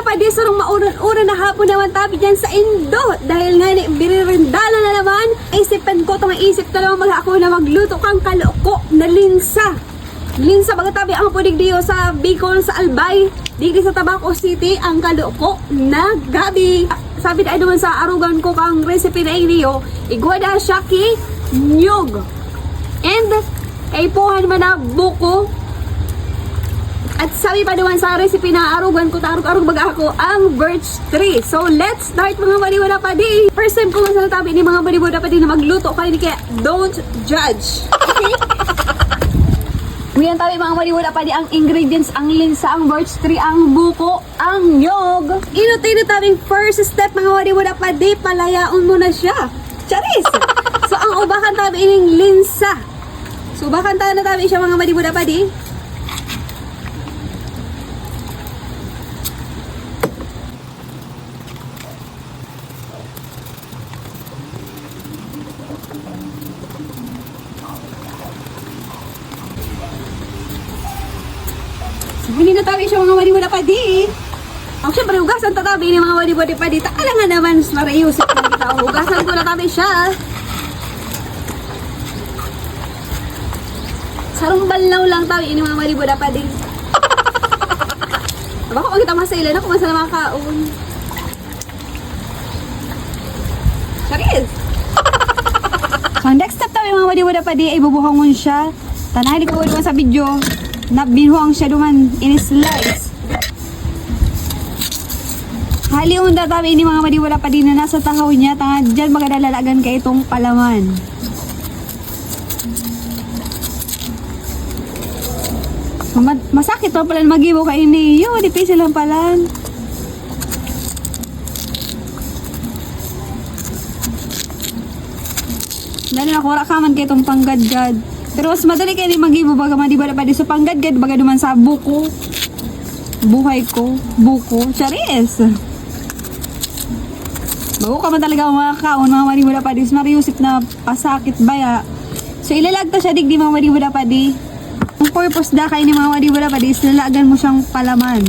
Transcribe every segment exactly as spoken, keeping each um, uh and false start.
Padi, sarong mauran-uran na hapon naman tabi dyan sa indo. Dahil nga ni, biririndala na naman, isipan ko, itong isip ko naman mag ako na magluto kang kaloko na linsa. Linsa, baga tabi ang pudig diyo sa Bicol, sa Albay. Digdi sa Tabaco City, ang kaloko na gabi. Sabi na naman sa arugan ko kang recipe na iniyo, igwa na siya ki nyog. And kaipuhan man na buko. At sabi pa naman sa recipe na arugan ko, tarog-arog baga ako ang birch tree. So, let's start, mga madiwada padi. First time ko man sa tabi ni mga madiwada padi na magluto kayo, kaya don't judge. Okay? Ngayon tabi, mga madiwada padi, ang ingredients, ang linsa, ang birch tree, ang buko, ang nyog. Inot-inot tabing first step, mga madiwada padi, palayaon mo na siya. Charis! So, ang ubakan tabi ining linsa. So, ubakan ta na tabi siya, mga madiwada padi. So, huli na tabi siya, mga madiwada padi. Ang siyempre, hugasan ta tabi ni mga madiwada padi. Ta, alangan naman, Maria Jose, kita. Hugasan ko na tabi siya. Sarong balnaw lang tabi ini, mga madiwada padi. Bako makita masailan ako, masala makaon. Charis! So, ang next step tabi, mga madiwada padi, ay bubuhangon siya. Tanay, di ko duman sa video. Na binuhang siya duman, in slice. Halion ta tabi ini, mga madiwada padi, na nasa tahaw niya. Tanga dyan, magadalalagan ka itong palaman. Ma-, masakit pa pala magibo kaini. Yo, difícil lang pala. Dali na, kura ka man kay itong panggadgad. Pero mas madali kaini magibo, baga madiwada padi sa panggadgad, baga duman sa buko. Buhay ko, buko. Charis! Bago ka man talaga makakaon, mga madiwada padi, mas Maria Jose na pasakit baya. So, ilalagta siya digdi, mga madiwada padi. Ang purpose da kaini, mga madiwada padi, is lalagan mo siyang palaman.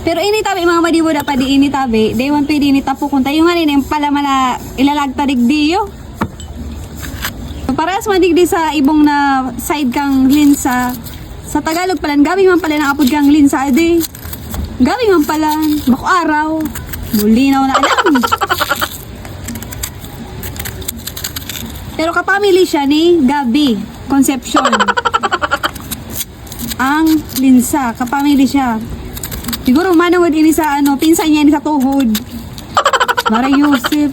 Pero ini tabi, mga madiwada padi, ini tabi, day one pwede ini tapukon. Tayo nga rin yung palaman na ilalagta digdi, yo. So, parehas man digdi sa ibong na side kang linsa. Sa Tagalog pala, gabi man pala ang apod kang linsa, adi. Gabi man pala, bako araw. Mulinaw na alam. Pero kapamili siya ni Gabi Concepcion. Ang linsa, kapamili siya. Siguro manungod ini sa ano, pinsan niya ini sa tuhod. Maria Jose.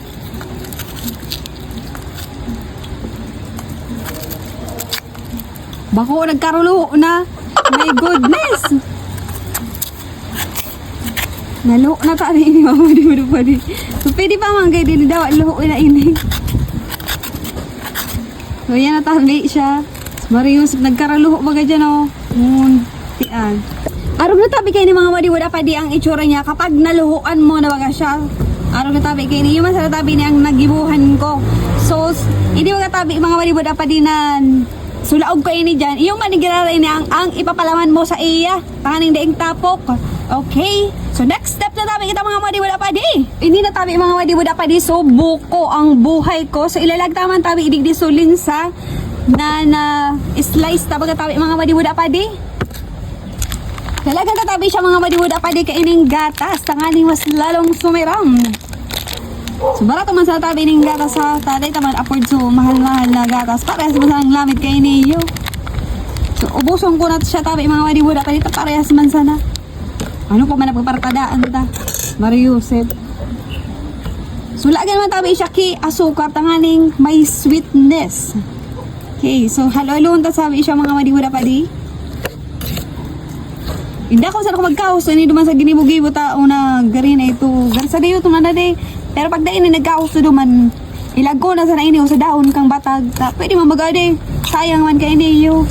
Bako, nagkarulo na. My goodness! Naluho na tabi ini, mga madiwada padi. So, pwede pa man, kaya dili daw, luho na ini. So, yan, natabi siya. Maria Jose, nagkaraluho baga dyan, oh. Muntian. Arog na tabi kaini, mga madiwada padi, ang itsura niya kapag naluhoan mo na baga siya. Arog na tabi kaini, yung masarap tabi niya ang nagibuhan ko. So, s-, hindi baga tabi, mga madiwada padi, na sulaog kaini dyan. Yung manigirara ini ang, ang ipapalaman mo sa iya. Tanganing daing tapok. Okay. So, next step na tabi kita, mga madiwada padi. Hindi na tabi, mga madiwada padi. So, buko ang buhay ko. So, ilalagta man tabi digdi sa linsa na, na slice ta baga tabi, mga madiwada padi. Lalagan ta tabi siya, mga madiwada padi, kaining gatas. Tanganing mas lalong sumiram. So, barato man sa tabi ning gatas, ha. Taday ta man afford so mahal-mahal na gatas. Parehas man sa ang lamit kaini, yo. So, ubuson ko na siya tabi, mga madiwada padi, ta parehas man sana. Ano pa man ang pagpartadaan ta? Maria Jose. So, lagyan man tabi siya ki asukar, tanganing may sweetness. Okay, so halo-haloon ta sabi siya, mga madiwada padi. Hindi ako sa ako magkaos, ini duman sa ginibo-gibo ta, una, gari na ito. Gari sa dayo, itong ano, de. Pero pag dahil na nagkaos to duman, ilagko na sana ini, o sa dahon kang batag. Ta, pwede man baga, de. Sayang man kayo, de, yo.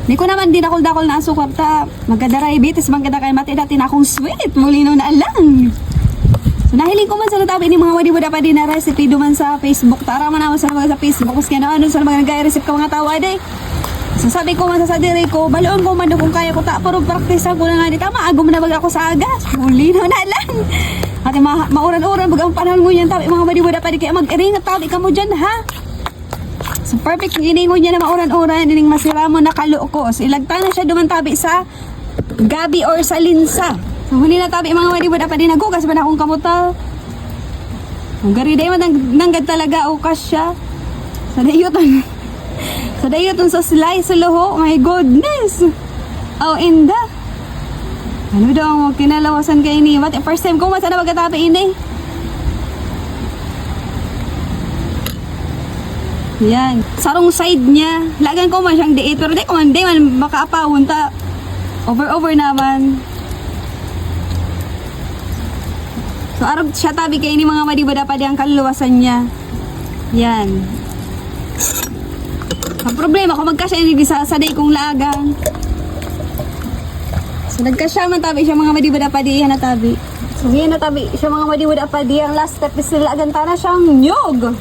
Di ko naman dinakol-dakol na asukar, ta. Magkadiabetes man kita kay mati dati na akong sweet. Mulino na lang. So, nahiling ko man sana tabi ni mga wadi-wada pa din na recipe duman sa Facebook. Tara man ako sa mga sa Facebook. Mas kaya ano, sa mga nag-recipe ka mga tao, ade. So, sabi ko man sa sadiri ko, baloon ko man kung kaya ko ta, pero practice ko na nga di tama, agom na baga ako sa aga. Huli na na lang. Ate, ma mauran-uran, baga ang panahon mo yan, tabi mga wadi-wada pa di, kaya mag-iringat tabi ka mo dyan, ha? So, perfect, iningon niya na mauran-uran, ining masira mo na kalukos. Ilagta na siya duman tabi sa gabi or sa linsa. So, huli na tabi, mga wadi-wada pa din, nagugas ba na akong kamuta? Ang gari, dahil man nang-, nanggad talaga, o kasya. Sa dayutan. Sa dayutan, sa slice, sa luho. My goodness! Oh, inda. Ano daw ang kinalawasan kayo ni? What, first time ko, masa na magkatabi ini? Yan. Sarong side niya. Lagan ko man siyang diit, pero di ko man, di man makaapawon ta. Over-over naman. So, arog siya tabi kay ini mga wadi-wada pa di ang kaluwasan niya. Yan. Ang problema, kung magkasya ini sa, sa day kong laagang. So, nagkasya man tabi siya, mga wadi-wada pa di, yan na tabi. So, yan na tabi siya, mga wadi-wada pa di. Ang last step is laagan ta na siyang nyog.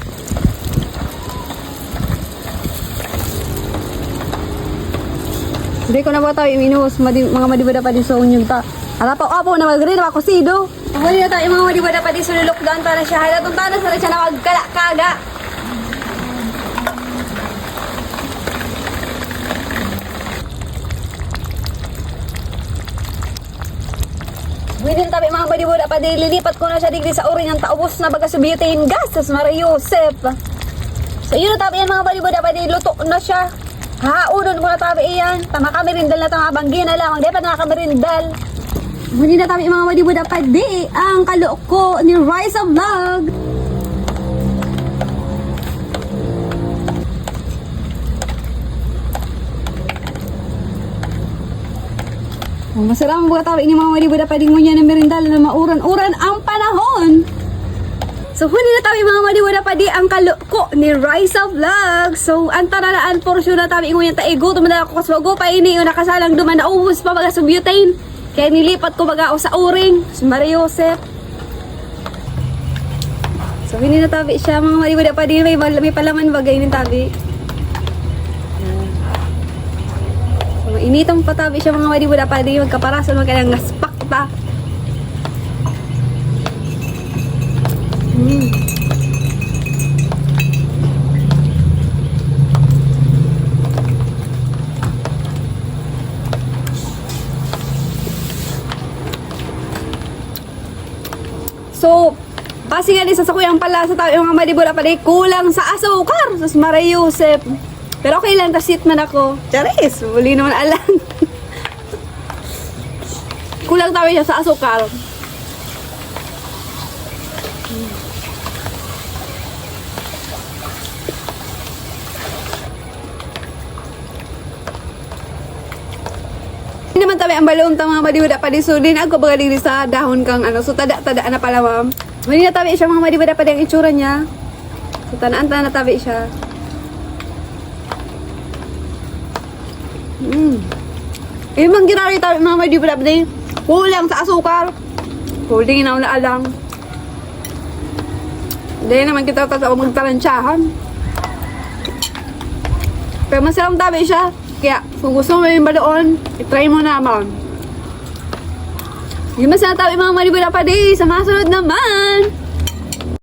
Hindi ko na ba tayo iminuhos, madi-, mga wadi-wada pa di sa unyog ta. Ala pa, apo na mag-rin, ako sido. Wali na tayo, mga wadi-wada pa di, sululok doon, ta na siya. Hala, tunta na sa siya na magkalakaga. Pwede na tabi, mga wadi-wada pa di, lilipat ko na siya digdi sa uring ang taubos na baga sa butane gas, tas Maria Joseph. So, yun na tabi yan, mga wadi-wada pa di, luto na siya. Hahaonon ko na tabi iyan. Ta makamerindal na ta, mga banggi na lang. Di pa nakamerindal. Muni na tabi, mga wadi-wada pa di, ang kaloko ni Rise of Vlog. Oh, masarap ang buka tabi ni mga wadi-wada pa di, ngunyan na merindal na mauran-uran ang panahon. So, huni na tabi, mga wadi-wada pa di, ang kaloko ni Rise of Vlog. So, ang tararaan porsyon na tabi, ngunyan ta igutom na ako, kaswago pa ini, yung nakasalang duman, naubos pa baga sa butane. Kaya nilipat ko baga ako sa uring, si Maria Joseph. So, ini na tabi siya, mga wadi-wada pa di, may, may palaman baga ini tabi. Yan. So, mainitan pa tabi siya, mga wadi-wada pa di, magkaparason, magkaya ngaspak pa. Mm. So, base nga ni sa sakuyang palasa tabi, mga wadi-wada pa di, kulang sa asukar. Sus, Maria Joseph. Pero okay lang, tasit man ako. Charis, muli naman alang. Kulang tabi siya sa asukar. Hindi naman tabi ang baloon ta, mga wadi-wada pa di. So, din ako baga digdi sa dahon kang ano. So, tada-tada na pala, ma'am. Hindi na tabi siya, mga wadi-wada pa di ang itsura niya. So, tanaan ta na tabi siya. Mm. Yung mang ginari tabi, mga wadi-wada pa di. Kulang sa asukar. Kulang na alang. Dahil naman kita tatao magtaransyahan. Pero masarap tabi siya. Kaya, kung gusto mo yung baloon, i-try mo naman. Yun, masarap tabi, mga wadi-wada pa di. Sa mga sunod naman.